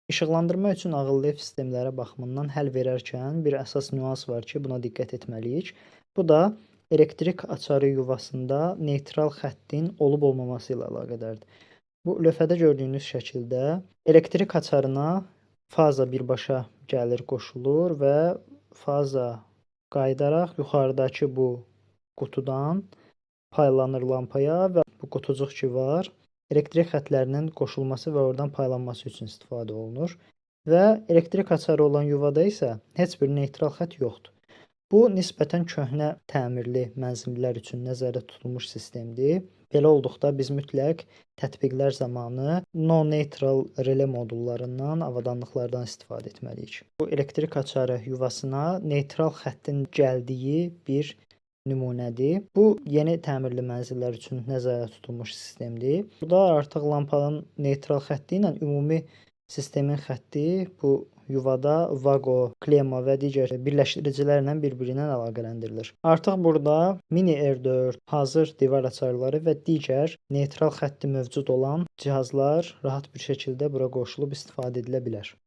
İşıqlandırma üçün ağıllı ev sistemləri baxımından həll verərkən bir əsas nüans var ki, buna diqqət etməliyik. Bu da elektrik açarı yuvasında neytral xəttin olub-olmaması ilə əlaqədardır. Bu lövhədə gördüyünüz şəkildə elektrik açarına faza birbaşa gəlir, qoşulur və faza qayıdaraq yuxarıdakı bu qutudan paylanır lampaya və bu qutucuq ki var, elektrik xətlərinin qoşulması və oradan paylanması üçün istifadə olunur. Və elektrik açarı olan yuvada isə heç bir neytral xətt yoxdur. Bu nisbətən köhnə təmirli mənzillər üçün nəzərdə tutulmuş sistemdir. Belə olduqda biz mütləq tətbiqlər zamanı no-neutral rele modullarından, avadanlıqlardan istifadə etməliyik. Bu elektrik açarı yuvasına neytral xəttin gəldiyi bir nümunədir. Bu yeni təmirli mənzillər üçün nəzərdə tutulmuş sistemdir. Burada artıq lampanın neytral xətti ilə ümumi sistemin xətti bu yuvada vago, klema və digər birləşdiricilərlə bir-birindən əlaqələndirilir. Artıq burada mini R4, hazır divar açarları və digər neytral xətti mövcud olan cihazlar rahat bir şəkildə bura qoşulub istifadə edilə bilər.